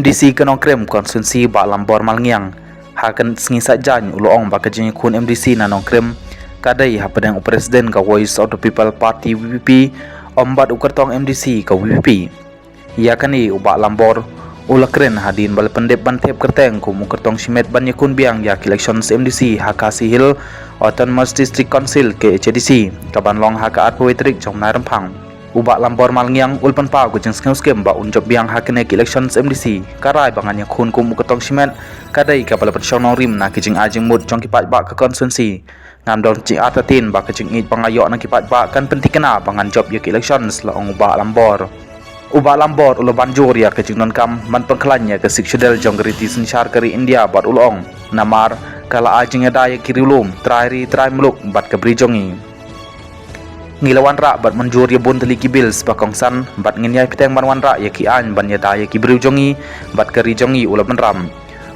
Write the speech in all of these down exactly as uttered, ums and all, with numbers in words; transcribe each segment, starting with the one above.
MDC ka Nongkrem Constituency, Bah Lambor Malngiang, ha ka sngi Saitjaiñ u la ong ba ka jingïakhun MDC na Nongkrem ka dei hapdeng u President ka Voice of the People Party, VPP, ym bad u kyrtong MDC ka VPP. Ïa kane u Bah Lambor u la kren hadien ba la pyndep ban thep kyrteng kum u kyrtong shimet ban ïakhun biang ïa ki elections MDC ha Khasi Hills Autonomous District Council, KHADC, ka ban long ha ka arphew tarik jong u bnai Rymphang. U Bah Lambor Malngiang u la pynpaw ka jingsngewskhem ba un jop biang ha kine ki elections MDC. Ka rai ba ngan ïakhun kum u kyrtong shimet ka dei kaba la pynshong nongrim na ki jingai jingmut jong ki paidbah ka constituency. Ngam don jingartatien ba ka jingïeit ba nga ïoh na ki paidbah kan pynthikna ba ngan jop ïa ki elections, la ong u Bah Lambor. U Bah Lambor u la ban jur ïa ka jingdonkam ban pynkhlaiñ ïa ka Sixth Schedule jong ka riti synshar ka ri India bad u la ong, namar ka la ai jingïada ïa ki riewlum, trai ri, trai muluk bad ka bri jong ngi. Ngi la wanrah bad mynjur ïa bun tylli ki bills ba kongsan bad ngin ïai bteng ban wanrah ïa ki aiñ ban ïada ïa ki briew jong ngi bad ka ri jong ngi, u la bynrap.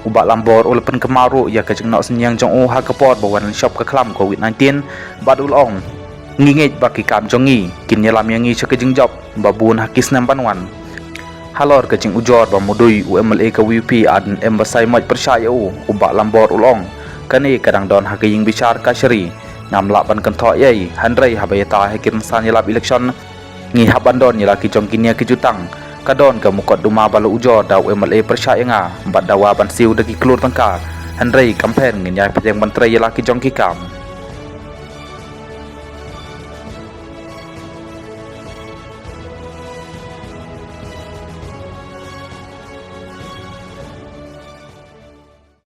U Bah Lambor u la pynkynmaw ruh ïa ka jingnoh synñiang jong u ha ka por ba wan shop ka khlam Covid nineteen bad u la ong, ngi ngeit ba ki kam jong ngi kin ïalam ïa ngi sha ka jingjop ba bun ha ki snem ban wan. Halor ka jingujor ba mudui, u MLA ka VPP Ardent M Basaiawmoit pyrshah ïa u, u Bah Lambor u la ong, kane ka dang don ha ka ïing bishar kashari, ngam lah ban kynthoh ei ei, hynrei haba ïatai ha ki rynsan ïalap election ngi hap ban don ïa la ki jong ki nia ki jutang. Ka don ka mukotduma ba la ujor da u MLA pyrshah ïa nga bad dawa ban siew da ki klur tyngka, hynrei kam pher ngin ïai bteng ban trei ïa la ki jong ki kam.